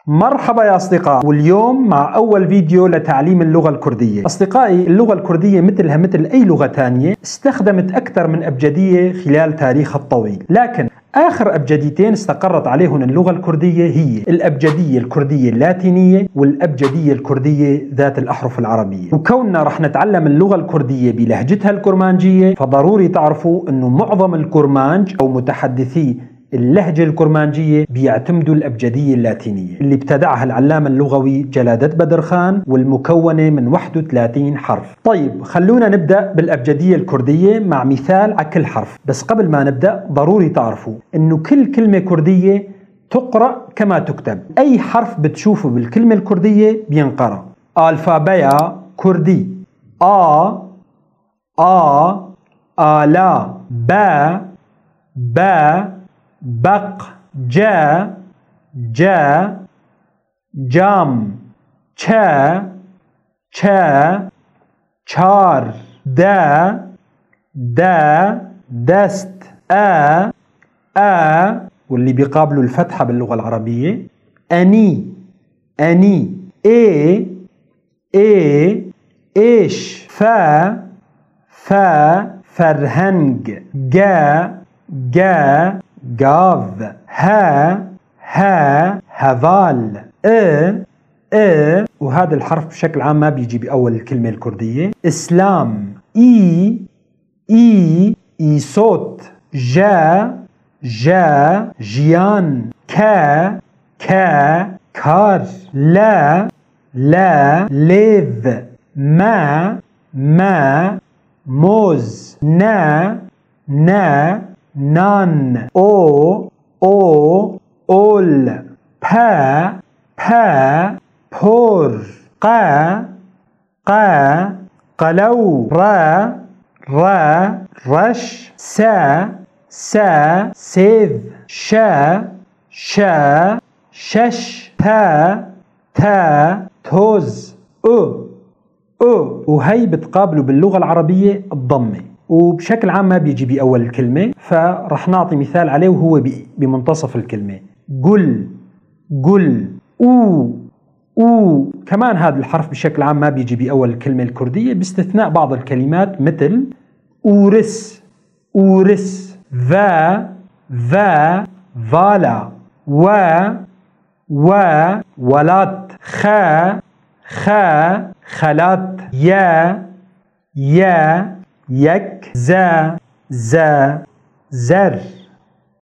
مرحبا يا أصدقاء، واليوم مع أول فيديو لتعليم اللغة الكردية. أصدقائي، اللغة الكردية مثلها مثل أي لغة تانية استخدمت أكثر من أبجدية خلال تاريخها الطويل، لكن آخر أبجديتين استقرت عليهن اللغة الكردية هي الأبجدية الكردية اللاتينية والأبجدية الكردية ذات الأحرف العربية. وكوننا رح نتعلم اللغة الكردية بلهجتها الكرمانجية، فضروري تعرفوا أنه معظم الكرمانج أو متحدثي اللهجة الكرمانجية بيعتمدوا الأبجدية اللاتينية اللي ابتدعها العلامة اللغوي جلادة بدرخان، والمكونة من 31 حرف. طيب خلونا نبدأ بالأبجدية الكردية مع مثال على كل حرف. بس قبل ما نبدأ ضروري تعرفوا إنه كل كلمة كردية تقرأ كما تكتب. أي حرف بتشوفه بالكلمة الكردية بينقرأ. ألفابيا كردي: آ آ آلا، با با بق، جا جا جام، چا چا چار، دا دا دست، آ آ واللي بيقابلوا الفتحة باللغة العربية، أني أني، إي إي إيش، فا فا فرهنج، جا جا جاف، ها ها هفال، ا ا وهذا الحرف بشكل عام ما بيجي بأول الكلمة الكردية، إسلام، إي إي إيصوت، جا جا جيان، كا كا كار، لا لا ليف، ما ما موز، نا نا نان، أو أو أول، با با بور، قا قا قلو، را را رش، سا سا سيف، شا شا شش، تا تا توز، أو أو. وهي بتقابلوا باللغة العربية الضمة، وبشكل عام ما بيجي بأول الكلمة، فرح نعطي مثال عليه وهو بمنتصف الكلمة. قل قل، أو أو. كمان هذا الحرف بشكل عام ما بيجي بأول الكلمة الكردية باستثناء بعض الكلمات مثل أورس أورس، ذا ذا فالا، و و ولات، خا خا خلات، يا يا يك، زا زا زر.